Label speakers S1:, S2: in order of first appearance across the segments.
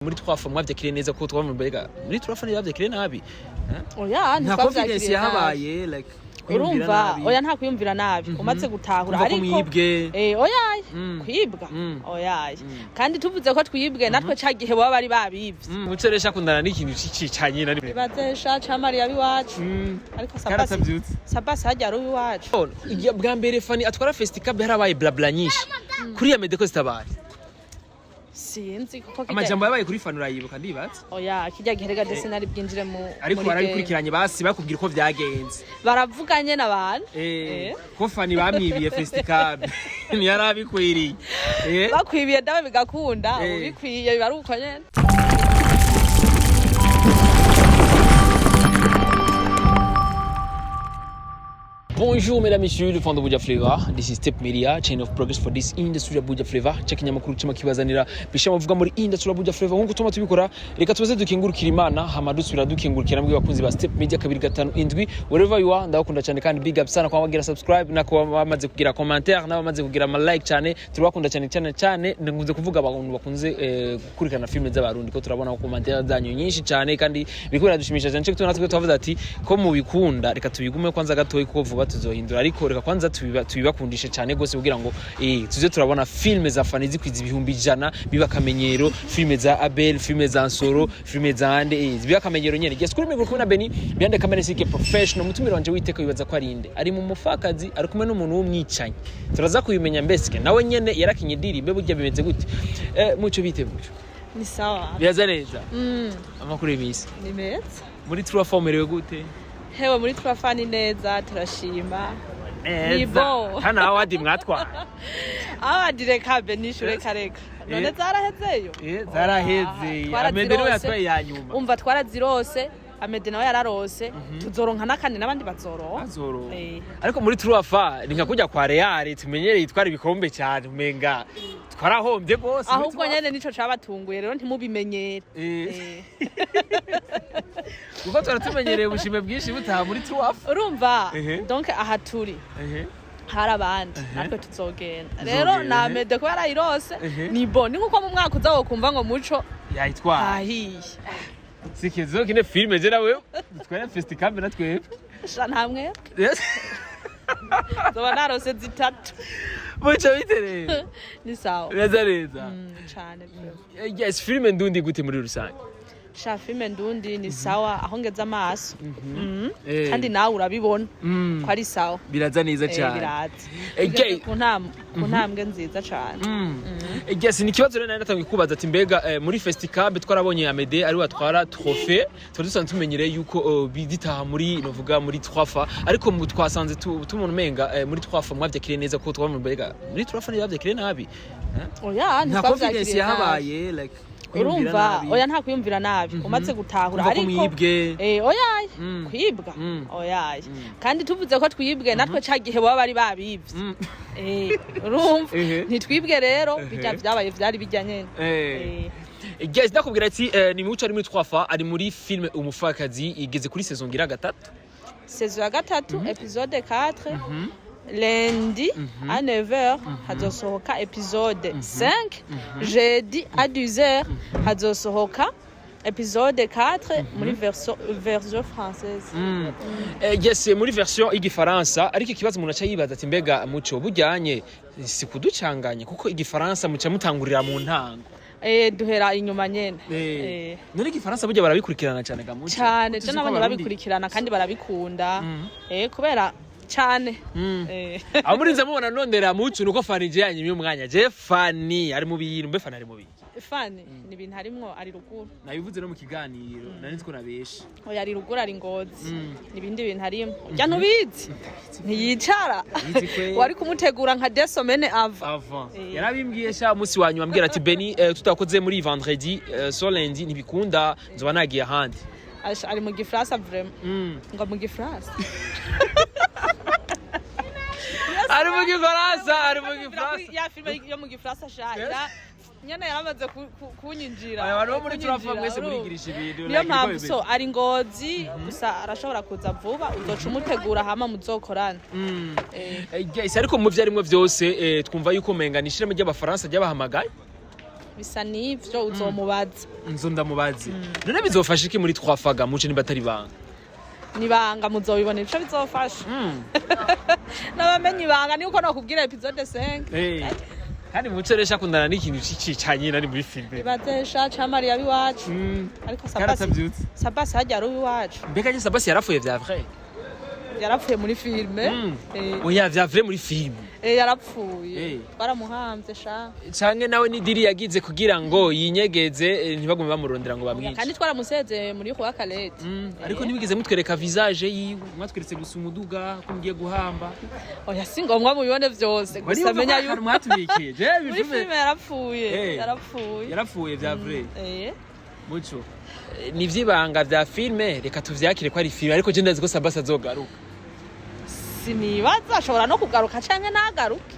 S1: Muri twafa mwavyakiriye neza, kuko twabona mbega muri twafa ntibavyakiriye nabi.
S2: Oya.
S1: Nta confidence
S2: Ntitwavyakiriye nabi.
S1: Yahabaye like kwiyumvira
S2: Urumva,
S1: nabi.
S2: oya, nta kwiyumvira nabi umaze gutahura.
S1: Kumva ko
S2: Ariko
S1: mwibwe.
S2: Oya, kwibwa, oya. Kandi tuvuze ko twibwe natwe, ca gihe baba bari babivye.
S1: Muceresha akundana n'ikintu c'icicanye na rimwe.
S2: Ibaze sha ca Mariya biwacu, ariko Sabasi
S1: Karatavyutse.
S2: Sabasi harya ari uwiwacu.
S1: Bwa mbere Fani atwara Festicab, harabaye blabla nyinshi kuri ya Medeko zitabaye.
S2: Sinzi kuko
S1: Amajambo yabaye kuri Fani urayibuka, ndibatse.
S2: Oya, kirya gihe rega dese nari bwinjire mu
S1: Ariko
S2: muri
S1: barabikurikiranye, basi bakubwira uko vyagenze.
S2: Game. Baravuganye n'abantu.
S1: Ko Fani bamwibiye Festicab, ntiyarabikwiriye.
S2: Bakwibiye dawe bigakunda. Ubikwiye biba ari uko nyene.
S1: Bonjour mesdames, messieurs, le fans de Buja Flavor. This is Step Media, chain of progress for this industry ya Buja Flavor. Check ikinyamakuru cima kibazanira bisha muvuga muri industry ya Buja Flavor. Nkuko tuma tubikora, reka tubaze dukengurukira Imana, hama dusubira dukengurukira mbwe bakunzi ba Step Media 257. Wherever you are, ndabakunda cyane kandi big up sana kwa bagira subscribe na kwa bamaze kugira commentaire n'abamaze kugira ama like cyane. Turabakunda cyane cyane cyane. Nkunze kuvuga abantu bakunze gukurikirana filme z'Abarundi, ko turabona ko commentaire zanyu nyinshi cyane kandi biriko biradushimisha cyane. Cyo natwe twavuze ati ko mubikunda, reka tubigume kwanza gatoyi, kuko vuba tuzohindura, ariko reka kwanza tubibakundishe cyane gose kugira ngo tuze turabona filme za Fani zikwiza 100,000, biba akamenyero. Filme za Abel, filme za Nsoro, filme za Ande, biba akamenyero nyene. Yes, kuri micro kumwe na Beni, behind the camera sike professional. Mutumire wanje witeka wibaza ko ari inde? Ari mu mufakazi, ari kumwe n'umuntu w'umwicanyi, turaza kubimenya. Mbese nawe nyene yarakinye diri, mbe burya bimeze gute? Muco bite, Muco?
S2: Ni sawa.
S1: Biraza neza. Amakuru y'imisi?
S2: Ni meza.
S1: Muri trois fois umerewe gute?
S2: Hewe, muri twafani neza, turashima. Ni
S1: Neza.
S2: bon.
S1: Hano award mwatwaye?
S2: Abandi reka be nishure, reka reka none. Zarahezeyo.
S1: Zaraheze.
S2: Twarazirose.
S1: Amede niwe yatwaye ya nyuma.
S2: Umva, twarazirose, Amede nawe yararose, tuzoronka n'akandi n'abandi bazoronka.
S1: Azoro.
S2: Eh.
S1: Ariko muri trois ni nka kujya kwa Real tumenyereye itwara ibikombe cyane, umenga twarahombye rwose muri
S2: Ahubwo
S1: Trois.
S2: nyene nico cabatunguye rero, ntimubimenyere.
S1: Kuko twari tumenyereye ubushime bwinshi butaha muri trois.
S2: Urumva, donc aha turi hari abandi, natwe tuzogenda rero.
S1: Tuzogenda,
S2: Na Amede kuba yarayirose, ni bon, ni nkuko mu mwaka uza wokumva ngo Muco
S1: yayitwaye.
S2: Ahiye.
S1: Sikizo kine filme je nawe dutwara Festicab na twebwe.
S2: Sha, ntamwe zoba narose zitatu.
S1: Muco bite rero?
S2: Ni sawa.
S1: Neza neza.
S2: Cane vraiment.
S1: Yes, filme ndundi gute muri rusange?
S2: Sha, filme ndundi ni sawa aho ngeze amaso. Kandi nawe urabibona ko ari sawa.
S1: Biraza neza cyane.
S2: Biraza. Tugeze ku ntambwe nziza cane.
S1: Yes, ni ikibazo rero nari natangiye kubaza ati mbega muri Festicab twarabonye Amede ari watwara trophée, twari dusanzwe tumenyereye yuko biditaha muri novuga muri trois fois, ariko mu twasanze tubona umenga muri trois fois mwavyakiriye neza, kuko twabona mbega muri trois fois ntibavyakiriye nabi.
S2: Oya.
S1: Nta confidence
S2: Ntitwavyakiriye nabi.
S1: yahabaye like kwiyumvira
S2: Urumva,
S1: nabi.
S2: oya, nta kwiyumvira nabi umaze gutahura.
S1: Kumva ko
S2: Ariko
S1: mwibwe.
S2: Oya, kwibwa, oya. Kandi tuvuze ko twibwe natwe, ca gihe baba bari babivye. Urumva, ntitwibwe rero, bijya vyabaye vyari bijya nyene.
S1: Guys, ndakubwira ati ni Muco ari muri trois fois, ari muri film Umufakazi, igeze kuri saison ngira gatatu.
S2: Saison ya gatatu, épisode 4, lundi à 9h hazosohoka épisode 5, jeudi à 10h hazosohoka épisode 4 muri version française.
S1: Yes, muri version y'igifaransa. Ariko ikibazo umuntu aca yibaza ati mbega Muco bujyanye si kuducanganya, kuko igifaransa muca mutangurira mu ntango?
S2: Duhera inyuma nyene.
S1: None igifaransa burya barabikurikirana cyane ga Muco?
S2: Cane.
S1: Tuzi
S2: Je
S1: ko
S2: nabonye babikurikirana kandi barabikunda, kubera cane.
S1: Aho murinze mubona nondera Muco nuko Fani je yanyimye umwanya. Je Fani ari mu bintu, mbe Fani ari mu bintu?
S2: Fani ni ibintu harimwo, ari ruguru.
S1: Nabivuze no mu kiganiro, nari nzi ko nabeshe.
S2: Oya, ari ruguru, ari Ngozi. Nibindi bintu harimo urya ntubizi, ntiyicara.
S1: Ndabizi kwe.
S2: Wari kumutegura nka deux semaines avant.
S1: Avant yarabimbwiye sha, umunsi wa nyuma ambwira ati Beni, tutakoze muri vendredi, so lundi ntibikunda, nzoba nagiye ahandi.
S2: Asha, ari mu gifaransa vraiment, ngo mu gifaransa.
S1: Ari mu gifaransa, ari mu gifaransa.
S2: Ya filime yo mu gifaransa sha, nyene yaramaze kunyinjira.
S1: Aya bantu bo muri
S2: Kunyinjira,
S1: turafa mwese
S2: urumva.
S1: murigirisha ibintu.
S2: Niyo
S1: like,
S2: mpamvu
S1: niko
S2: so ari Ngozi gusa, arashobora kuza vuba, uzoca umutegura hama muzokorana.
S1: bimeze. Yes, ariko mu vyo arimwo vyose, twumva yuko menga ni ishirahamwe ry'Abafaransa ryabahamagaye.
S2: Bisa n'ivyo, uzomubaza.
S1: Nzo ndamubaze. None bizofasha iki muri twafaga muce niba atari banga?
S2: Nibanga, muzobibona ico bizofasha. N'abamenye ibanga ni uko nokubwira épisode 5.
S1: Kandi muce rero akundana n'ikintu c'icicanye nari muri filime.
S2: Ibaze sha, ca Mariya biwacu. Ariko Sabasi
S1: Karatavyutse.
S2: Sabasi harya ari uwiwacu.
S1: Mbega nye Sabasi yarapfuye vya vrai?
S2: Yarapfuye muri filime.
S1: Oya, vya vrai muri filime.
S2: Yarapfuye. Baramuhamvye sha.
S1: Canke nawe ni deal yagize kugira ngo yinyegeze, ntibagume bamurondera ngo bamwice.
S2: Kandi twaramusezeye muri kwa Kalete.
S1: Ariko ntibigeze mutwereka visage yiwe, mwatweretse gusa umuduga ko mugiye guhamba.
S2: Oya, si ngombwa mubibone vyose, gusa menya yuko
S1: mwatubikiye je.
S2: Muri filime yarapfuye. Yarapfuye.
S1: Yarapfuye vya vrai?
S2: Eh.
S1: Muco, ni ivy'ibanga vya filime, reka tuvyakire ko ari filime, ariko je ndazi ko Sabasi azogaruka.
S2: Sinibaza, ashobora no kugaruka canke ntagaruke.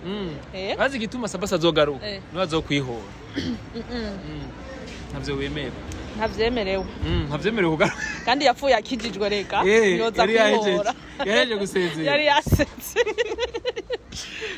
S1: Bazi igituma Sabasi azogaruka? Niwe azokwihora. Ntavyo wemera?
S2: Ntavyemerewe.
S1: Ntavyemerewe kugaruka.
S2: Kandi yapfuye akijijwe, reka. Yoza
S1: Yari yahejeje.
S2: kwihora.
S1: Yahejeje gusezera.
S2: Yari yasetse.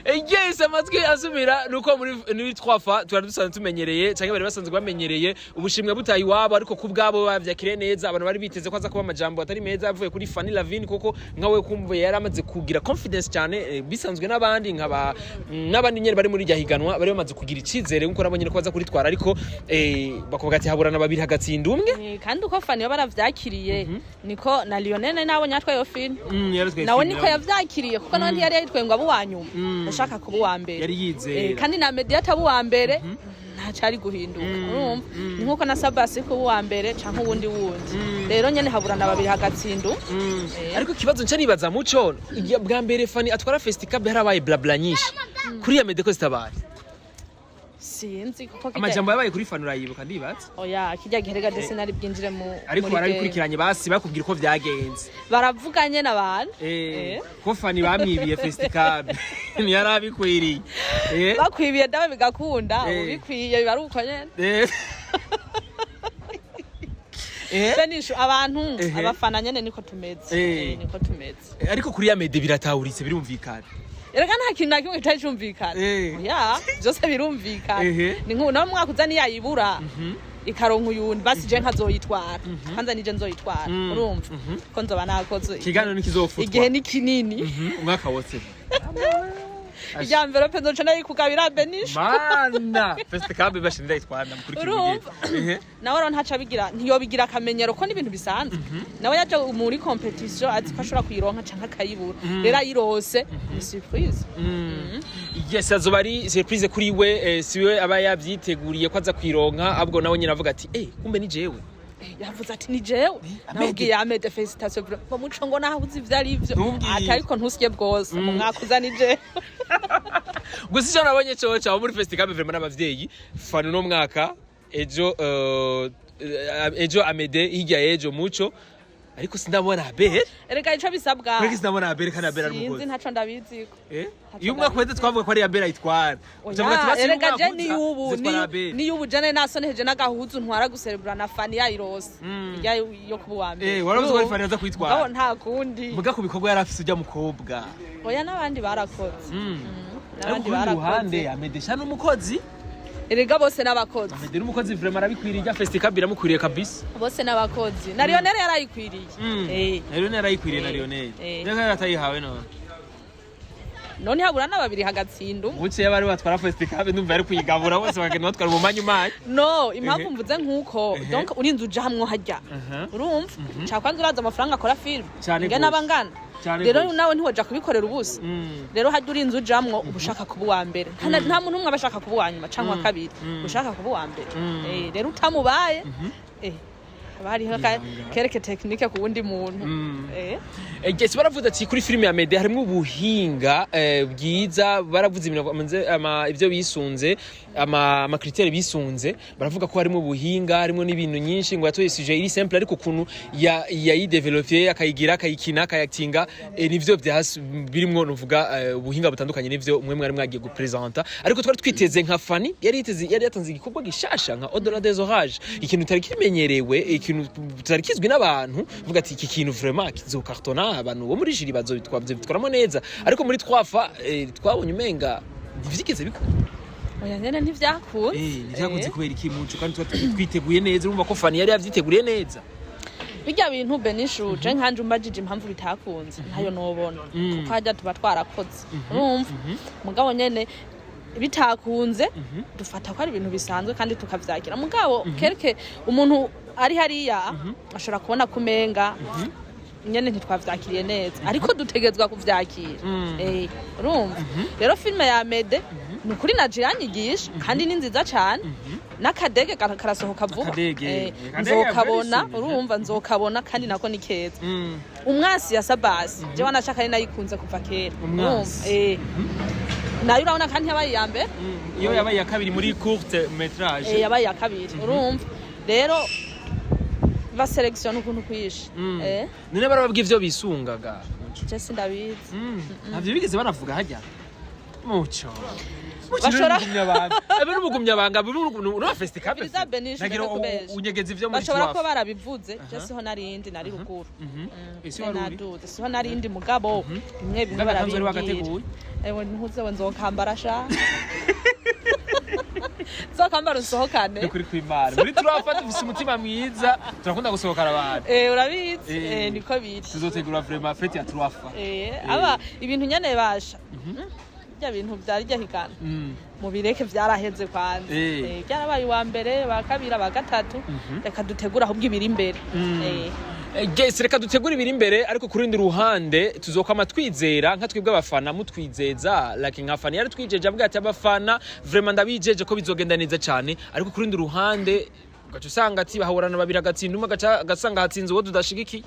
S1: Yes, amatwi asubira nuko muri twafa twari dusanzwe tumenyereye, canke bari basanzwe bamenyereye ubushimwe butaye iwabo, ariko ku bwabo bavyakiriye neza. Abantu bari biteze ko aza kuba amajambo atari meza avuye kuri Fanny Lavine, kuko nkawe kumva yari amaze kugira confidence cyane, bisanzwe n'abandi nkaba n'abandi nyene bari muri irya higanwa bari bamaze kugira icizere nkuko nabo nyene ko baza kuritwara, ariko bakavuga ati haburana babiri hagatsinda umwe.
S2: Kandi uko Fanny baravyakiriye niko na Lionel nabo nyatwaye iyo filime.
S1: Yaratwaye
S2: nawe
S1: filime.
S2: Niko yavyakiriye, kuko nawe ntiyari yayitwaye ngo abe uwa nyuma, yashaka kuba uwa mbere.
S1: Yari yizera.
S2: Kandi na Media ataba uwa mbere ntacari guhinduka. Urumva ni nkuko na Sabasi kuba uwa mbere canke uwundi wundi. Rero nyene haburana babiri hagatsinda umwe.
S1: Ariko ikibazo nca nibaza, Muco, igihe bwa mbere Fanny atwara Festicab harabaye blabla nyinshi, kuri ya Mede ko zitabaye?
S2: Sinzi kuko
S1: Amajambo yabaye kuri Fanny urayibuka, ndibaza?
S2: Oya, kirya gihe rega desi nari bwinjire mu
S1: Ariko
S2: muri
S1: barabikurikiranye, basi bakubwira uko vyagenze.
S2: Baravuganye n'abantu.
S1: Ko Fanny bamwibiye Festicab, ntiyari abikwiriye.
S2: Bakwibiye dawe bigakunda. Ubikwiye biba ari uko nyene. Benisho abantu abafana nyene niko tumeze. Niko tumeze.
S1: Ariko kuri ya Mede biratawuritse, birumvikana.
S2: Erega nta kintu na kimwe kitari cumvikana. Oya, byose birumvikana. Ni nk'ubu nawe mwaka uza niyayibura ikaronka uyundi, basi je nkazoyitwara, kwanza nije nzoyitwara. Urumva ko nzoba nakoze.
S1: Ikiganiro ntikizofutwa.
S2: Igihe ni kinini.
S1: Umwaka wose.
S2: Irya enveloppe nzoca nayikugabira, Benisho.
S1: Mana, Festicab bashinda itwara mukurikira.
S2: Urumva? Nawe rero ntaca abigira, ntiyobigira akamenyero ko n'ibintu bisanzwe. Nawe yaje muri compétition azi ko ashobora kuyironka canke akayibura. Rero ayirose ni surprise.
S1: Yes, azoba ari surprise kuri we, siwe aba yavyiteguriye ko aza kwironka, ahubwo nawe nyine avuga ati: "Eh, kumbe ni jewe."
S2: Yavuze ati: "Ni jewe."
S1: Amede.
S2: Nabwiye Amede: "Félicitations bro." Ngo: "Muco, ngo naho uzi ivyo ari vyo."
S1: Ntumbwire.
S2: Ati: "Ariko ntusye bwose mu mwaka uza ni jewe."
S1: Gusa icyo nabonye coco abo muri Festicab vraiment n'abavyeyi. Fanny uno mwaka, ejo ejo Amede, hirya y'ejo Muco, ariko sindabona Abel.
S2: Erega ico bisabwa.
S1: Ariko sindabona Abel, kandi Abel ari
S2: Sinzi.
S1: umukozi.
S2: Ntaco ndabiziko.
S1: Iyo umwaka uheze twavuga ko ari Abel ayitwara. Ucavuga ati,
S2: Oya,
S1: basi uyu
S2: erega
S1: mwaka
S2: je
S1: uza,
S2: niyubu
S1: uzitwara Abel.
S2: Niyubu jene nasoneheje n'agahuzu ntwara guserebura na Fanny yayirose irya yo kuba uwa mbere.
S1: Waravuze ko ari Fanny aza kuyitwara.
S2: Mugabo nta kundi.
S1: Muga ku bikorwa yari afise ujya mukobwa.
S2: Oya, n'abandi barakoze.
S1: Ariko
S2: N'abandi
S1: ku rundi ruhande
S2: barakoze.
S1: Amede sha n'umukozi.
S2: Erega bose n'abakozi.
S1: Amede n'umukozi vraiment, arabikwiriye, irya Festicab iramukwiriye kabisa.
S2: Bose n'abakozi, na Lionel yarayikwiriye.
S1: Na Lionel arayikwiriye na Lionel. Mbega yatayihawe none?
S2: None habura na babiri hagatsinda umwe.
S1: Buce bari batwara Festicab, ndumva yari kuyigabura bose bakagenda batwara mu manyu manyu.
S2: No impamvu mvuze nkuko donc urinze uja hamwe harya, urumva cakwanza uraza amafaranga akora film
S1: Cane
S2: ingene
S1: gose.
S2: aba angana.
S1: Cane
S2: Rero
S1: gose.
S2: nawe ntiwoja kubikorera ubusa. Rero harya urinze ujamwo uba ushaka kuba uwa mbere. Nta muntu umwe aba ashaka kuba uwa nyuma canke uwa kabiri, ushaka kuba uwa mbere. Rero utamubaye, haba hariho kereke technique ku wundi muntu.
S1: Yes, baravuze ati kuri filime ya Mede harimo ubuhinga bwiza. Baravuze ibintu ivyo bisunze, ama critères bisunze. Baravuga ko harimo ubuhinga, harimo n'ibintu nyinshi, ngo yatoye sujet iri simple, ariko ukuntu yayidevelope, akayigira, akayikina, akayatinga, nivyo birimwo nuvuga ubuhinga butandukanye nivyo mwe mwari mwagiye gupresenta. Ariko twari twiteze nka Fanny yari yiteze, yari yatanze igikorwa gishasha nka Au-delà des orages, ikintu tutari kimenyerewe, ikintu tutari kizwi n'abantu, vuga ati iki kintu vraiment kizokartona, abantu bo muri jury bazobitwaramo neza. Ariko muri twafa twabonye umenga ntivyigeze bikunda.
S2: Oya nyene, ntivyakunze.
S1: Ntivyakunze kubera iki, Muco? Kandi tuba twiteguye neza, urumva ko Fani yari yavyiteguriye neza.
S2: Bijya bintu, Benishu, je nkanje umbajije impamvu bitakunze, ntayo nobona, kuko hajya tuba twarakoze, urumva. Mugabo nyene bitakunze dufata ko ari ibintu bisanzwe kandi tukavyakira. Mugabo kereke umuntu ari hariya ashobora kubona kumenga nyene ntitwavyakiriye neza, ariko dutegezwa kuvyakira. Urumva rero, filime ya Mede ni ukuri naje iranyigisha kandi ni nziza cane, n'akadege karasohoka vuba.
S1: Akadege. Akadege.
S2: Nzokabona.
S1: Very soon.
S2: Urumva, nzokabona kandi nako ni keza. Umwasi ya Sabasi, jewe nashaka ari nayikunze kuva kera.
S1: Umwasi.
S2: Urumva, nayo urabona kandi yabaye iya mbere.
S1: Iyo yabaye iya kabiri muri courte métrage.
S2: Yabaye iya kabiri. Urumva rero, basélectionna ukuntu kwishe.
S1: None barababwiye ivyo bisungaga?
S2: Je sindabizi.
S1: Ntavyo bigeze banavuga hajya, Muco? Abe n'umugumyabanga n'uwa festival.
S2: Biriza Benisha,
S1: nagira
S2: ndeka kubesha.
S1: Unyegeza ivyo muri
S2: Bashobora kuba
S1: Twafa.
S2: barabivuze, je siho narindi, nari ruguru.
S1: Ese wari uri?
S2: Naduze, siho narindi, mugabo bimwe bimwe
S1: Mugabo akanzu wari
S2: barabimbwira.
S1: wagateguye?
S2: Ewe, ntuzewe, nzokambara sha, nzokambara unsohokane.
S1: Ni kuri kw'Imana, muri turafa dufise umutima mwiza, turakunda gusohokana abantu.
S2: Urabizi. Niko biri.
S1: Tuzotegura vraiment fête ya turafa.
S2: Aba ibintu nyene basha bya bintu vyari rya higana, mubireke, vyaraheze kwanza. Byarabaye uwa mbere, ba kabiri, aba gatatu. Reka dutegure ahubwo ibiri imbere.
S1: Yes, reka dutegure ibiri imbere, ariko ku rundi ruhande tuzokwama twizera nka twebwe abafana mutwizeza, like nka Fani yari twijeje avuga ati: "Abafana, vraiment ndabijeje ko bizogenda neza cyane." Ariko ku rundi ruhande ugaca usanga ati bahorana babiri, agatsinda umwe, agaca agasanga hatsinze uwo tudashigikiye.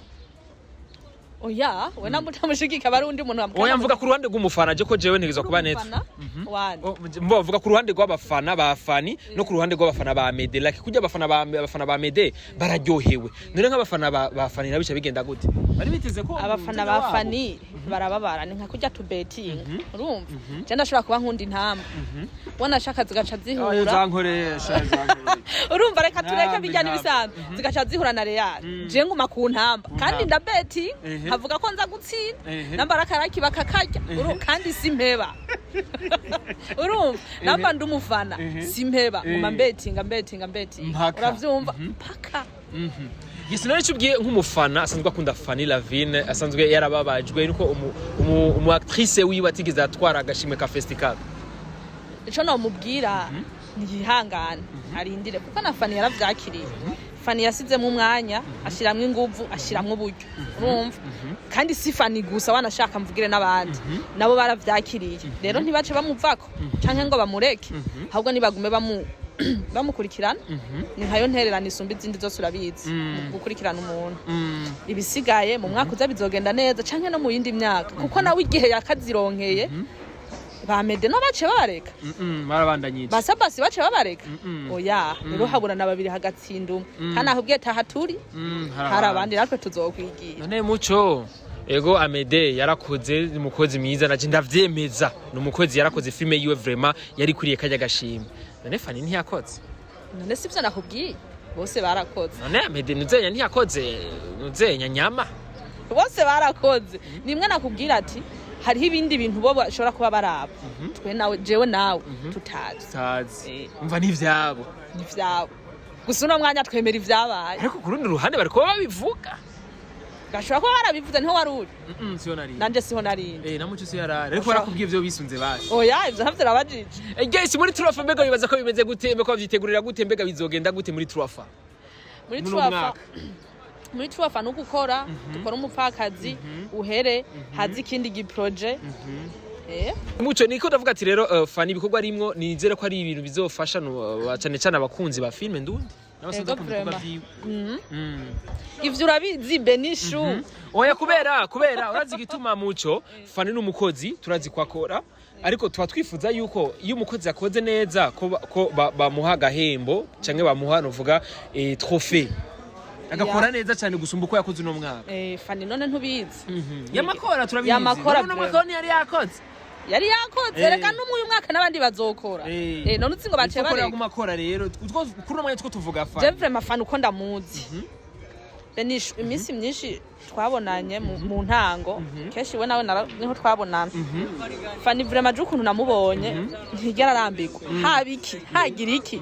S2: Oya, we namutamushigika aba ari undi muntu.
S1: Oya, mvuga ku ruhande rw'umufana, je ko jewe ntegerezwa kuba neza.
S2: Wande?
S1: Oh, mbo mvuga ku ruhande rw'abafana ba Fani no ku ruhande rw'abafana ba Mede, like kurya abafana ba Mede bararyohewe, none nk'abafana ba Fani nabo bica bigenda gute? Bari biteze ko
S2: Abafana
S1: umutima
S2: ba
S1: wabo-
S2: Fani barababara, ni nka kurya tubetinga. Urumva, je ndashobora kuba nkunda intamba, wanashaka zigaca
S1: Ayo,
S2: zihura.
S1: zankoresha, zankoresha.
S2: Urumva, reka tureke.
S1: Ntambi,
S2: Bijya
S1: ntambi.
S2: n'ibisanzwe, zigaca zihura na Real, je nguma ku ntamba kandi
S1: ntamba.
S2: ndabeti nkavuga ko nza gutsinda. Nambara akaraki bakakarya. Kandi simpeba, urumva, namba ndi umufana, simpeba, nguma mbetinga, mbetinga, mbetinga.
S1: Mpaka.
S2: Uravyumva, mpaka.
S1: Yes, nari cubwiye nk'umufana asanzwe akunda Fanny Lavine, asanzwe yarababajwe nuko umu actrice wiwe atigeze atwara agashimwe ka festival.
S2: Ico nomubwira, ntiyihangane, arindire, kuko na Fani yaravyakiriye. Fani yasizemo umwanya, ashiramwo inguvu, ashiramwo uburyo, urumva. Kandi si Fani gusa, wanashaka mvugire n'abandi, nabo baravyakiriye. Rero ntibace bamuvako canke ngo bamureke, ahubwo nibagume bamukurikirana. Ni nkayo ntererano isumba izindi zose, urabizi, mu gukurikirana umuntu. Ibisigaye mu mwaka uza bizogenda neza, canke no mu yindi myaka, kuko nawe igihe yakazironkeye, ba Mede no bace babareka?
S1: Barabandanyije.
S2: Basabasi bace babareka? Oya. Rero haburana babiri hagatsinda umwe, kandi ahubwiye taha turi hari abandi, natwe tuzokwigira.
S1: None Muco, ego, Amede yarakoze, ni umukozi mwiza, naje ndavyemeza, ni umukozi, yarakoze filme yiwe, vraiment yari kuriye kajya gashimwe. None Fani ntiyakoze?
S2: None sivyo nakubwiye? Bose barakoze.
S1: None Amede nuzenya ntiyakoze? Nuzenya nyama?
S2: Bose barakoze. Nimwe nakubwira ati hariho ibindi bintu bo bashobora kuba baraba, twe nawe, jewe nawe tutazi.
S1: Tazi. Umva, n'ivyabo.
S2: Ni ivyabo gusa, uno mwanya twemera ivyabaye.
S1: Ariko ku rundi ruhande bariko babivuga.
S2: Bashobora kuba barabivuze, niho wari uri.
S1: Siyo nari.
S2: Nanje siho narindi.
S1: Na Muco siyo yarari, ariko barakubwiye ivyo bisunze basi?
S2: Oya, ivyo ntavyo nabajije.
S1: Guys, muri Turafa mbega bibaza ko bimeze gute? Mbega bavyitegurira gute? Mbega bizogenda gute muri Turafa?
S2: Muri
S1: Muri uno
S2: Turafa,
S1: mwaka.
S2: muri Turafa ni ugukora, dukora umupfakazi uhere, haza ikindi giprojet.
S1: Muco, niko ndavuga ati rero Fani ibikorwa arimwo, nizere ko ari ibintu bizofasha cane cane abakunzi ba filme ndundi n'abasanzwe
S2: Ego,
S1: bakunda ibikorwa
S2: vraiment.
S1: vyiwe.
S2: Ivyo urabizi, Benishu.
S1: Oya, kubera urazi igituma, Muco? Fani ni umukozi, turazi ko akora, ariko tuba twifuza yuko iyo umukozi akoze neza ko bamuha agahembo canke bamuha novuga trophée, agakora neza cyane gusumba uko yakoze uno mwaka.
S2: Fani none ntubizi?
S1: Yamakora, turabizi.
S2: Yamakora.
S1: None uno mwaka ntiyari yakoze?
S2: Yari yakoze. Reka n'umuyu mwaka n'abandi bazokora. None uzi ngo baciye
S1: Niko
S2: bareka?
S1: yaguma akora rero. Kuri uno mwanya two tuvuga
S2: Je
S1: Fani.
S2: vraiment, Fani uko ndamuzi. Benisha, iminsi myinshi twabonanye mu ntango, kenshi we nawe niho twabonana. Fanny vraiment, je ukuntu namubonye, ntigera arambirwa, haba iki, hagira iki,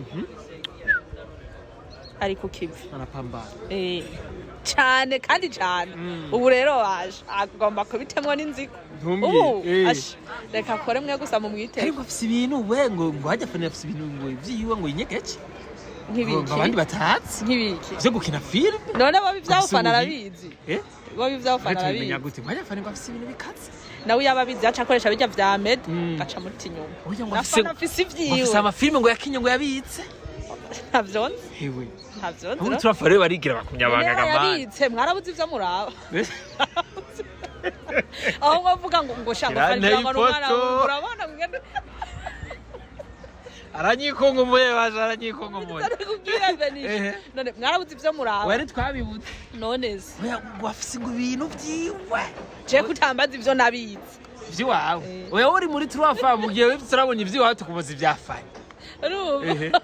S2: ari ku kivi.
S1: Arapambana.
S2: Cane kandi cane. Ubu rero waje agomba kubitemwo n'inzigo.
S1: Ntumbwire.
S2: Ubu asha, reka akore mwe gusa mu mwitego.
S1: Ariko afise ibintu we, ngo hajya Fanny afise ibintu ngo vyiwe ngo yinyegeje ngo
S2: Nk'ibiki?
S1: abandi batatsi
S2: Nk'ibiki?
S1: vyo gukina filime.
S2: None bo ivyabo
S1: Afise
S2: Fanny
S1: ubuhi.
S2: arabizi. Bo ivyabo Fanny
S1: Tubimenya
S2: arabizi.
S1: gute ngo hajya Fanny ngo afise ibintu bikaze?
S2: Nawe yaba abizi, aca akoresha bijya vya med, gaca muta inyuma.
S1: Oya, ngo
S2: Na
S1: afise
S2: Fanny afise
S1: ngo
S2: ivyiwe.
S1: afise amafilime ngo yakinye, ngo yabitse.
S2: Ntavyo nzi.
S1: Hewe.
S2: Ntavyo nzi.
S1: Ubu turafa rero barigira bakumyabanga
S2: None
S1: gamani.
S2: yabitse, mwarabuze ivyo muraba aho mwavuga ngo shanga Fanny
S1: Kiranteye
S2: ngo umwana
S1: ifoto.
S2: wawe, urabona mwene.
S1: Aranyikungu-muye baje, aranyikungu-muye.
S2: Ndakubwira Benisha. None mwarabuze ivyo muraba?
S1: Wari twabibutse.
S2: None se?
S1: Oya, ngo afise ngo ibintu vyiwe.
S2: Je kutambaza ivyo nabitse?
S1: Vyiwawe. Oya, uri muri turafa mu gihe turabonye ivyiwawe, tukubuza ivya Fanny.
S2: Urumva?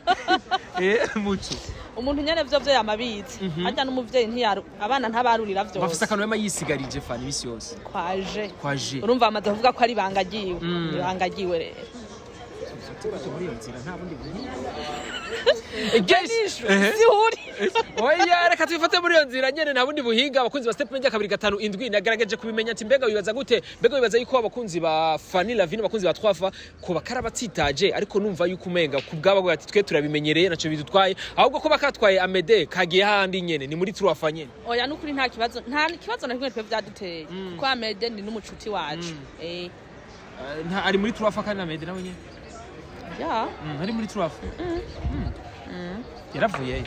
S1: Ehe, muco.
S2: Umuntu nyene vyo yamabitse harya n'umuvyeyi ntiyaru abana ntabarurira
S1: Bafise
S2: vyose.
S1: akantu yama yisigarije Fanny imisi yose.
S2: Kwaje.
S1: Kwaje.
S2: Urumva bamaze kuvuga ko ari ibanga ryiwe. Ibanga ryiwe rero.
S1: Muri iyo nzira nta bundi buhinga.
S2: Benisha, sihuri.
S1: Oya, reka tubifate muri iyo nzira nyene, nta bundi buhinga. Abakunzi ba Step Media 257, nagerageje kubimenya ati mbega wibaza gute, mbega wibaza yuko abakunzi ba Fanny Lavine, abakunzi ba Twafa ko bakara batsitaje? Ariko numva yuko umenga ku bwabo ati twe turabimenyereye, naco bidutwaye, ahubwo ko bakatwaye Amede kagiye handi nyene ni muri Twafa nyene.
S2: Oya, nukuri nta kibazo, nta kibazo na kimwe twe vyaduteye, kuko Amede ni n'umucuti wacu.
S1: Nta ari muri Twafa kandi Amede nawe nyene.
S2: Ya.
S1: Ari muri Twafa. Yaravuye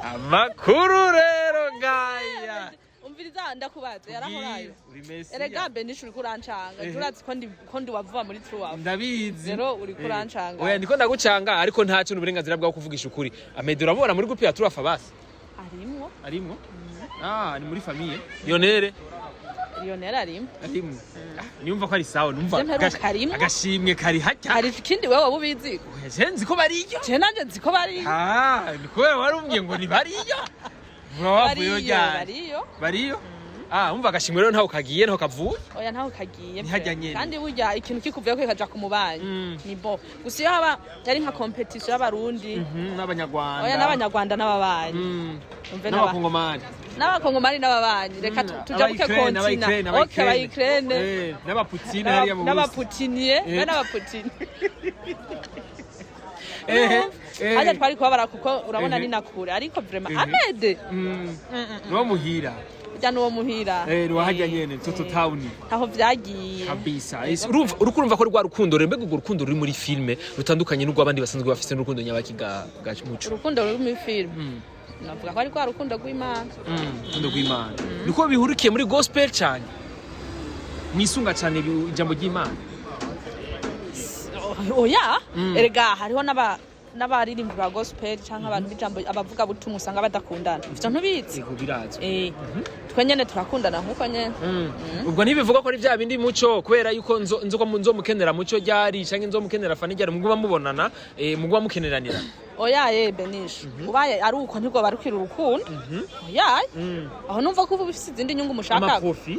S1: amakuru rero ngaya.
S2: Umviriza, ndakubaza, yarahorayo?
S1: Uri Mesiya.
S2: Erega Benisha, uriko urancanga. Urazi ko ndi wavuba muri Truwafa.
S1: Ndabizi.
S2: Rero uriko urancanga.
S1: Oya, ndiko ndagucanga, ariko ntacyo n'uburenganzira bwawe kuvugisha ukuri. Amede uramubona muri groupe ya Turafa basi?
S2: Arimwo.
S1: Arimwo. Ah, ni muri famille Lionel.
S2: Lionel arimwo.
S1: Arimwo. Ah, nyumva ko ari sawa, numva
S2: Je mperuka arimwo.
S1: Agashimwe kari hajya.
S2: Hari ikindi wewe waba ubizi?
S1: Oya, je nzi ko bariyo.
S2: Je nanje nzi ko bariyo.
S1: Ah, ni kubera wari ngo ni bariyo. Ura wavuyeyo
S2: Bariyo.
S1: ryari?
S2: Bariyo.
S1: Bariyo. Ah, umva, agashimwe rero ntaho kagiye, ntaho kavuye.
S2: Oya, ntaho kagiye.
S1: Ni hajya
S2: Pe.
S1: nyene.
S2: Kandi burya ikintu kikuvuyeko kikaja ku mubanyi ni bo gusa. Iyo haba ari nka competition y'Abarundi.
S1: N'Abanyarwanda.
S2: Oya, n'Abanyarwanda n'ababanyi. Umve
S1: N'Abakongomani.
S2: N'Abakongomani n'ababanyi, reka tujabuke continent. Okay, abayukraine.
S1: N'abaputine hariya mu Burusi.
S2: N'abaputiniye be, n'abaputini. Hajya twari kubabara, kuko urabona ni nakure, ariko vraiment Amede
S1: Nuwo muhira.
S2: Burya n'uwo muhira.
S1: Nuwo hajya nyene Toto Town.
S2: Ntaho vyagiye.
S1: Kabisa. Urumva, uriko urumva ko rwa rukundo rero, mbega urwo rukundo ruri muri filme rutandukanye n'urw'abandi basanzwe bafise, n'urukundo nyabaki ga muco?
S2: Urukundo ruri muri filime, navuga ko ari rwa rukundo rw'Imana.
S1: Urukundo rw'Imana niko bihurikiye muri gospel cyane, mwisunga cyane ijambo ry'Imana.
S2: Oya, erega hariho n'abaririmbyi ba gospel canke abantu b'ijambo, abavuga butumwa, usanga badakundana. Ivyo ntubizi?
S1: Yego, birazwi.
S2: Twe nyene turakundana nkuko nyene.
S1: Ubwo ntibivuga ko ari bya bindi muco, kubera yuko nzo ko nzomukenera muco ryari canke nzomukenera Fanny ryari, muguma mubonana, muguma mukeneranira.
S2: Oya ye Benisha, ubaye ari uko ntirwo barukira urukundo. Oya, aho numva ko uba ufise izindi nyungu mushaka.
S1: Amaprofi.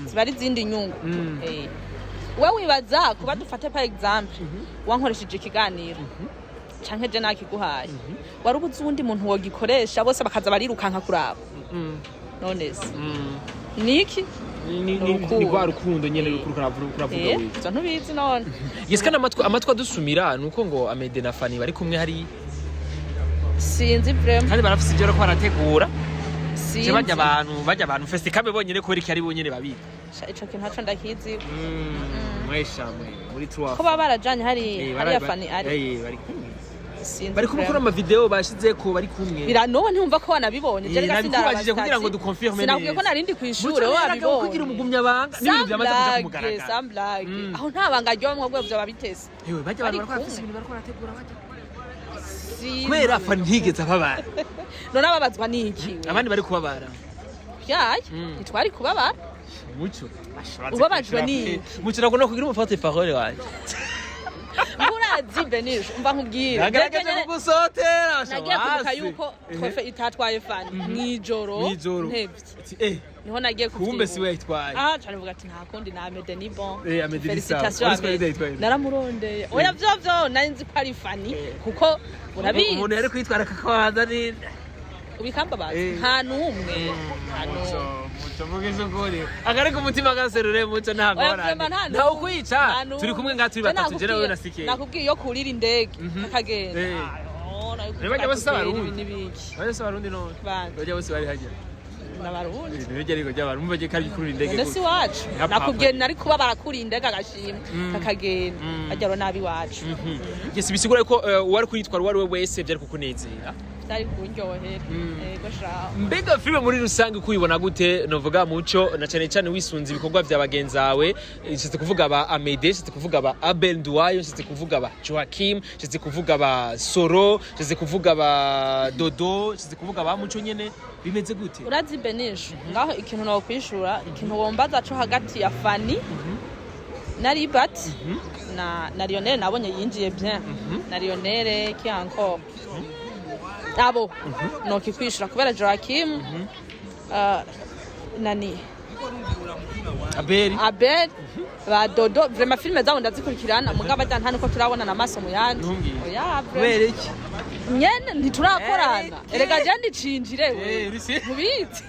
S2: Ziba ari izindi nyungu. We wibaza kuba, dufate par exemple, wankoresheje ikiganiro canke je nakiguhaye, wari ubuze uwundi muntu wogikoresha, bose bakaza barirukanka kuraba? None se niki?
S1: Ni rwa rukundo nyene ruri kuravuga wewe.
S2: Ivyo ntubizi none?
S1: Yes, kandi amatwi adusumira nuko ngo Amede na Fanny bari kumwe hari.
S2: Sinzi vraiment.
S1: Kandi barafise ivyo bariko barategura.
S2: Sinzi.
S1: Je bajya abantu festicab bonyene, kubera iki ari bonyene babiri?
S2: Sha, ico kintu ntaco ndakizi.
S1: Mwesha mwe muri trois.
S2: Ko baba barajanye hari hariya Fanny ari.
S1: Bari kumwe.
S2: Sinzi
S1: Bari kumwe kuri
S2: vraiment.
S1: ama video bashizeko bari kumwe.
S2: Bira nowe ntiwumva ko wanabibonye? Je rega
S1: Nabikubajije kugira ngo duconfirme.
S2: Sinakubwiye ko narindi kw'ishure
S1: wabibonye kugira
S2: wabibonye.
S1: Umugumya banga n'ibintu byamaze kuja ku
S2: Samblage,
S1: mugaragaro.
S2: samblage. Aho nta banga ryomwo rwego vyoba bitese.
S1: Ewe, bajya abantu
S2: Bari
S1: bariko barafise
S2: kumwe.
S1: ibintu bariko barategura bajya.
S2: Sinzi.
S1: Kubera Fanny ntigeze ababara.
S2: None ababazwa n'iki we?
S1: Abandi bari kubabara.
S2: Yaye, ntitwari kubabara.
S1: Muco.
S2: Ubabajwe n'iki?
S1: Muco, nakunda kugira umufate parole wanje.
S2: Urazi Benisha, umva nkubwire.
S1: Nagaragaje
S2: Jewe nyene-
S1: kugusotera. Basha,
S2: Nagiye kwibuka
S1: wase.
S2: yuko trophée itatwaye Fani mw'ijoro.
S1: Mw'ijoro.
S2: Ntevye.
S1: Ati, eh,
S2: Niho nagiye
S1: kumbe
S2: kuvyibuka.
S1: si we yayitwaye.
S2: Ah, cyane mvuga ati nta kundi, na Amede ni bon.
S1: Eh, Amede ni sawa.
S2: Félicitations.
S1: Wari uzi ko
S2: Amede.
S1: yayitwaye?
S2: Naramurondeye. Oya, vyo vyo nari nzi ko ari Fani kuko urabizi.
S1: Umuntu yari kwitwara kakabanza ni
S2: Ubikambabaza.
S1: Eh.
S2: Nta n'umwe, nta
S1: Muco,
S2: n'umwe.
S1: Muco, mvugisha ukuri, akari ku mutima gaserure, Muco, nta
S2: Oya,
S1: ngorane.
S2: vraiment, nta
S1: Ntawe
S2: n'umwe.
S1: ukwica.
S2: Nta n'umwe.
S1: Turi kumwe ngaha turi
S2: Je
S1: batatu, je nawe
S2: nakubwiye-
S1: na Sikeri.
S2: Nakubwiye iyo kurira indege kakagenda.
S1: Eh.
S2: Ah, no, nari
S1: Reba bajya bose
S2: kuvuga ati,
S1: Abarundi.
S2: ibi n'ibiki.
S1: Bajya se Abarundi none?
S2: Bande?
S1: Bajya bose bari hajya.
S2: N'Abarundi.
S1: Ibintu ariko ry'abantu mumva kari kurira indege.
S2: None si iwacu?
S1: Nka papa.
S2: Nakubwiye nari kuba barakuriye indege agashimwe kakagenda hajya ro nabi iwacu.
S1: Yes, bisigura ko uwari kuyitwara uwo ari we wese byari kukunezera.
S2: Byari kunryohera, yego shaho.
S1: Mbega filime muri rusange uko uyibona gute, novuga Muco, na cyane cyane wisunze ibikorwa vya bagenzi bawe? Nshatse kuvuga ba Amede, nshatse kuvuga ba Abel Nduwayo, nshatse kuvuga ba Joachim, nshatse kuvuga ba Soro, nshatse kuvuga ba Dodo, nshatse kuvuga ba Muco nyene, bimeze gute?
S2: Urazi Benisha, ngaho ikintu nokwishura, ikintu wombaza co hagati ya Fani na Libat na Lionel, nabonye yinjiye bien na Lionel qui encore, abo nokikwishura kubera Joachim, nani,
S1: Abel.
S2: Abel, ba Dodo, vraiment filime zabo ndazikurikirana, mugabo ajya nta nuko turabonana amaso mu yandi.
S1: Ntumbwire.
S2: Oya, vraiment.
S1: Kubera iki?
S2: Nyene ntiturakorana.
S1: Eh,
S2: Erega je ndicinjire we.
S1: Eh, uri
S2: Ntubizi,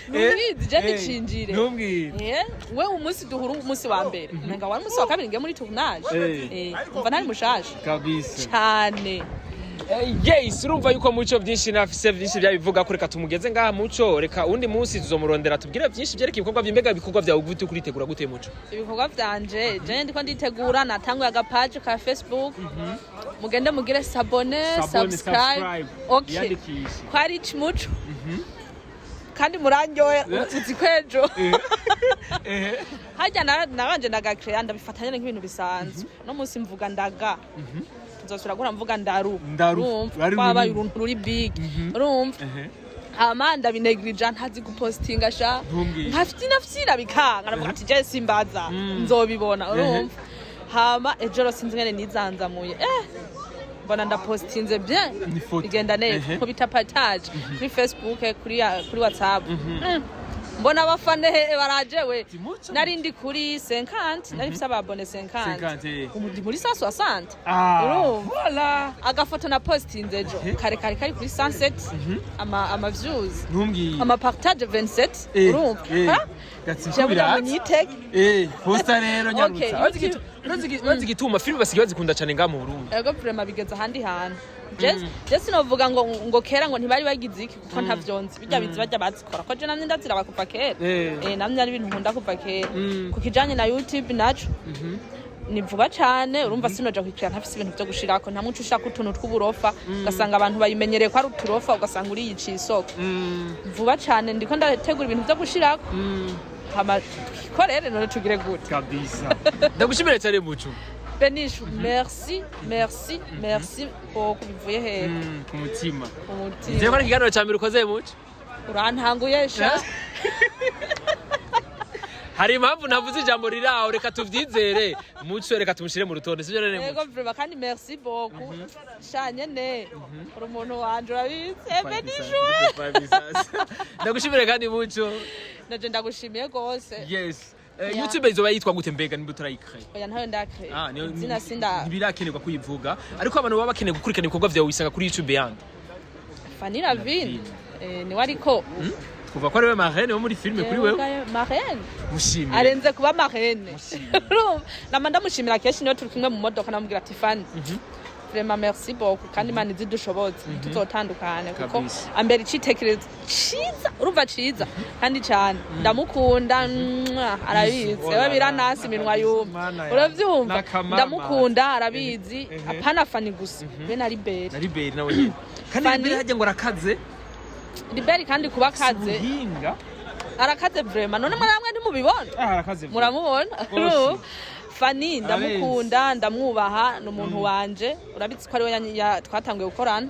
S2: ntubizi, je ndicinjire.
S1: Ntumbwire.
S2: Eh, we umunsi duhura, umunsi wa mbere menga wari umunsi wa kabiri ngiye muri tournage.
S1: Eh.
S2: Eh, umva ntari mushasha
S1: Kabisa.
S2: cane.
S1: Yes, urumva yuko Muco byinshi nafise byinshi byabivuga ko reka tumugeze ngaha Muco, reka undi munsi tuzomurondera tubwire byinshi byerekeye ibikorwa by'imbega. Ibikorwa byawe gute, kuritegura gute, Muco?
S2: Ibikorwa vyanje, je ndiko nditegura, natanguye agapaje ka Facebook, mugende mugire s'abonner, subscribe, okay,
S1: Yandikishe.
S2: Kwa Rich Muco, kandi murandyohera. Uzi ko ejo harya nabanje ndagakreya, ndabifata nyene nk'ibintu bisanzwe. No munsi mvuga ndaga, tuzosubira guhora mvuga ndaru.
S1: Ndaru.
S2: Urumva
S1: Rari
S2: kwabaye
S1: runini.
S2: uruntu ruri big, urumva hama ndabinegrija, ntazi gupostinga sha.
S1: Ntumbwire.
S2: Nkafyina fyina bikanga, ndavuga ati je simbaza, nzobibona, urumva. Hama ejo rero sinzi ngene nizanzamuye, mbona ndapostinze bien.
S1: Ni foto.
S2: Bigenda neza. Nkubita partage kuri Facebook, kuri WhatsApp. Mbona abafane he baraje we.
S1: Muco.
S2: Nari ndi kuri 50, nari mfise ababone 50.
S1: 50, eh.
S2: Ubu ndi muri 160.
S1: Ah,
S2: Urumva?
S1: voilà.
S2: Agafoto na postinze ejo kare kare kari kuri sunset, ama views,
S1: Ntumbwire.
S2: ama partage 27.
S1: Eh,
S2: Urumva?
S1: eh,
S2: Ha?
S1: Gatsiko
S2: Jewe
S1: biraza.
S2: munyitege.
S1: Eh, posta rero nyarutsa.
S2: Okay,
S1: Urazi igituma filime basigaye bazikunda cyane ngaha mu Burundi?
S2: Ego, vraiment bigeze ahandi hantu. Je sinovuga ngo kera ngo ntibari bagize iki, kuko ntavyonzi bijya bizi bajya bazikora, ko je namye ndaziraba kuva kera.
S1: Eh.
S2: Eh, namye ari ibintu nkunda kuva kera.
S1: Mm.
S2: Ku kijanye na YouTube naco ni vuba cane, urumva sinoja kwikira ntafise ibintu vyo gushirako. Nta muco ushaka utuntu tw'uburofa, ugasanga abantu bayimenyereye ko ari uturofa, ugasanga uriyiciye isoko. Vuba cane ndiko ndategura ibintu vyo gushirako, hama twikorere. None tugire gute?
S1: Kabisa. Ndagushimira cyane, Muco.
S2: Benishu, merci, merci, merci beaucoup, bivuye hehe?
S1: Ku mutima.
S2: Umutima.
S1: Nzeye ko ari ikiganiro cya mbere ukoze, Muco.
S2: Urantanguye sha.
S1: Hari impamvu ntavuze ijambo riri aho, reka tuvyizere. Muco reka tumushyire mu rutonde, sibyo rero?
S2: Yego.
S1: Muco.
S2: Vraiment, kandi merci beaucoup sha, nyene uri umuntu wanje, urabizi. Benishu.
S1: Ndagushimire kandi, Muco.
S2: Naje ndagushimiye gose.
S1: Yes.
S2: Yeah.
S1: YouTube izoba yitwa gute mbega nimba utarayikre?
S2: Oya, ntayo ndakre.
S1: Ah, niyo.
S2: Izina sinda.
S1: Ntibirakenerwa kuyivuga, ariko abantu baba bakeneye gukurikirana ibikorwa vyawe wisanga kuri YouTube yandi?
S2: Fanny Lavine. Eh, niwe ariko.
S1: Twumva ko ari we marraine wo muri filime kuri wewe.
S2: Marraine.
S1: Mushimire.
S2: Arenze kuba marraine.
S1: Mushimire.
S2: Urumva? Nama ndamushimira kenshi, niyo turi kumwe mu modoka namubwira ati: "Fanny, vraiment merci beaucoup, kandi Imana izidushoboze tuzotandukane," kuko
S1: Kabisa.
S2: ambera icitekerezo ciza, urumva, ciza kandi cane. Ndamukunda, mwah, arabizi.
S1: Oh
S2: Ewe
S1: la la.
S2: biranasi iminwa yumva.
S1: Mana yanjye.
S2: Uravyumva?
S1: N'akamama.
S2: Ndamukunda, arabizi.
S1: Ehe.
S2: Apana Fani gusa, be na Liberi.
S1: Na Liberi nawe nyene kandi.
S2: Fanny-
S1: Liberi hajya ngo arakaze.
S2: Liberi kandi kuba akaze.
S1: Ubuhinga.
S2: Arakaze vraiment. None mwamwe ntimubibona?
S1: Ah, arakaze.
S2: Muramubona.
S1: Rwose.
S2: Fani ndamukunda, ndamwubaha, ni umuntu wanje, urabizi ko ariwe twatanguye gukorana.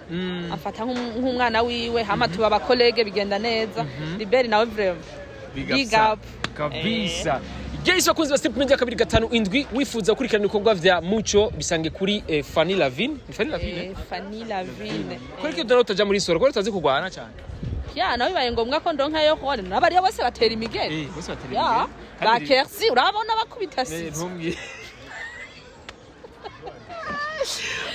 S2: Amfata nk'umwana wiwe, hama tuba abakolege, bigenda neza. Liberi nawe vraiment,
S1: Big
S2: big
S1: up.
S2: up.
S1: Kabisa. Yes, bakunzi ba Step Media 257, wifuza gukurikirana ibikorwa vya Muco, bisange kuri Fanny Lavine. Ni Fanny Lavine?
S2: Fanny Lavine.
S1: Kuri ko dore utaja muri soro, ko utazi kurwana cyane.
S2: Ya, nawe bibaye ngombwa ko ndonka yo kubona n'abariya bose batera imigeri.
S1: Bose batera
S2: Ya, ba Kersi urabona bakubita
S1: Eh,
S2: sisi.
S1: Ntumbwire.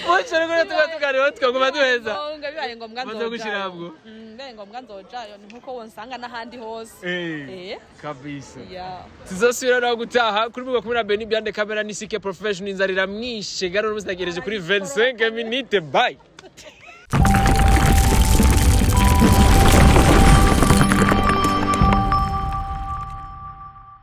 S1: Muco, rero tuba tuganira, twaguma duheza.
S2: Bibaye ngombwa
S1: Maze
S2: nzojayo.
S1: gushira.
S2: Bibaye ngombwa nzojayo, ni nkuko wonsanga n'ahandi hose.
S1: Kabisa.
S2: Ya.
S1: Tuzosubira naho gutaha kuri mugwa kumwe na Benny behind the camera, ni Sike Professional. Inzara iramwishe garo, n'umunsi nagereje kuri 25 minutes. Bye.